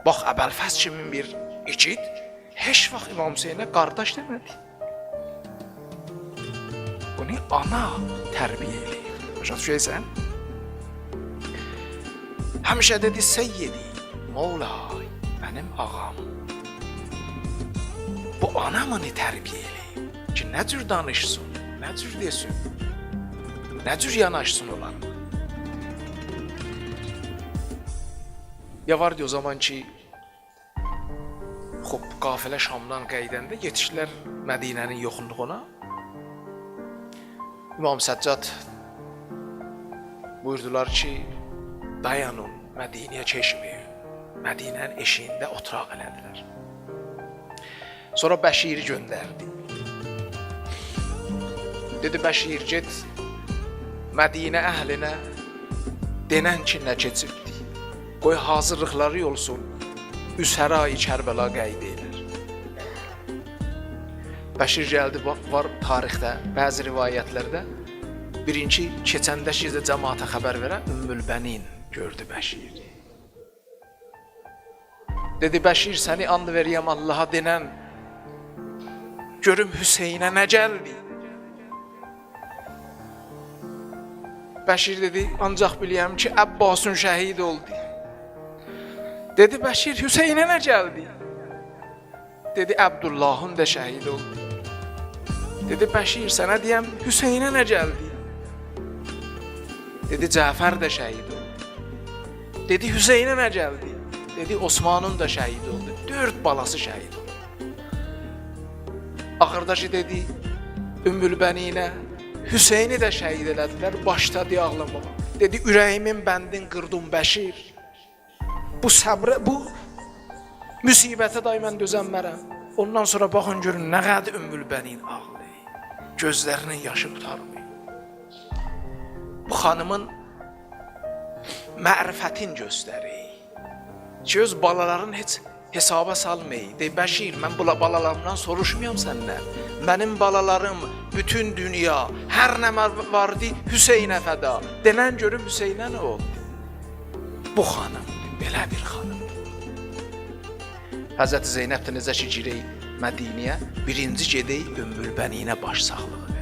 Bax, Əbəlfəz kimi bir igid heç vaxt İmam Hüseynə qardaş demədi. Bunu ana tərbiyə eləyib. Başa düşürsən? Həmişə dedi Seyyidi, Mevlay, mənim ağam. Bu ana bunu tərbiyə eləyib ki, nə cür danışsın, nə cür desin, nə cür yanaşsın onlarla. Ya vardı o zaman ki, xop qafilə Şamdan qayıdanda yetişdilər Mədinənin yoxunluğuna. İmam Səccad buyurdular ki, dayanın, Mədinəyə keçməyin. Mədinənin eşiyində oturaq elədilər. Sonra Bəşiri göndərdi. Dedi Bəşir get Mədinə əhlinə denən ki nə keçibdi. Qoy hazırlıqları olsun. Üsəra-i Kərbəla qeyd edir. Bəşir gəldi var tarixdə, bəzi rivayətlərdə birinci keçəndə ki cəmaata xəbər verən Ümmül Bənin gördü Bəşiri. Dedi Bəşir səni and veriyəm Allaha denən görüm Hüseynə nə gəldi? Bəşir dedi ancaq biləyəm ki Əbbasun şəhid oldu. Dedi Bəşir Hüseynə nə gəldi? Dedi Əbdullahın da şəhid oldu. Dedi Bəşir sənə deyəm Hüseynə nə gəldi? Dedi Cəfər də şəhid oldu. Dedi Hüseynə nə gəldi? Dedi Osmanın da şəhid oldu. 4 balası şəhid oldu. Axırdaşı dedi Ümmül Bəninə Hüseyni də şəhid elədilər, başladı ağlamağa. Dedi ürəyimin bəndin qırdım Bəşir. Bu səbrə, bu müsibətə day mən dözənmərəm. Ondan sonra baxın görün nə qədər Ümmül Bənin ağlayır. Gözlərinin yaşı qurtarmır. Bu xanımın mərifətin göstərir. Ki öz balaların heç hesaba salmayır. De Bəşir, mən bu balalarımdan soruşmuyam səndən. Mənim balalarım bütün dünya, hər nə vardı Hüseynə fəda. Denən görüm Hüseynə nə oldu? Bu xanımdır, belə bir xanımdır. Həzrəti Zeynəb də necə ki girək Mədinəyə, birinci gedək Ümmül Bəninə başsağlığı verək.